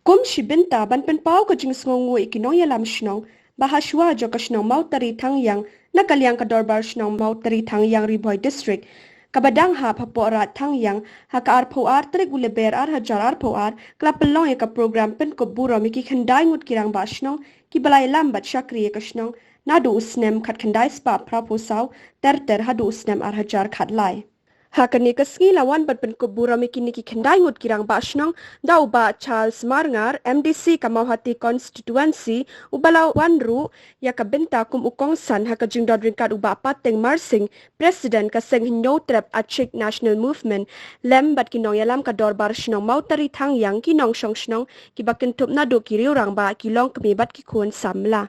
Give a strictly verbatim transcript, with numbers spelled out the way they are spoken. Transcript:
Kum shi bynta ban pynpaw ka jingsngewnguh ïa ki nongïalam shnong, ba ha shuwa jong ka shnong Mawtari Thangiang, na ka liang ka Dorbar Shnong Mawtari Thangiang Ri Bhoi District, kaba dang hap hapoh Raid Thangiang, ha ka arphew ar tarik u Lber ar hajar arphew ar, ka la pynlong ïa ka program pynkup burom ïa ki khyndai ngut ki rangbah shnong, kiba la ïalam bad shakri ïa ka shnong, naduh u snem khatkhyndai spah phraphew saw, ter ter haduh u snem ar hajar khatlai. Ha kane ka sngi la wan ban pynkup burom ïa kine ki khyndai ngut ki rangbah shnong, da u Bah Charles Marngar, M D C ka Mawhati Constituency, uba la wan ruh ïa ka bynta kum u kongsan ha ka jingdon ryngkat u Bah Pateng Marsing, President ka Seng Hynñiewtrep Achik National Movement, lem bad ki nongïalam ka Dorbar Shnong Mawtari Thangiang, ki nongshong shnong, kiba kynthup naduh ki riew rangbah, ki longkmie bad ki khun samla.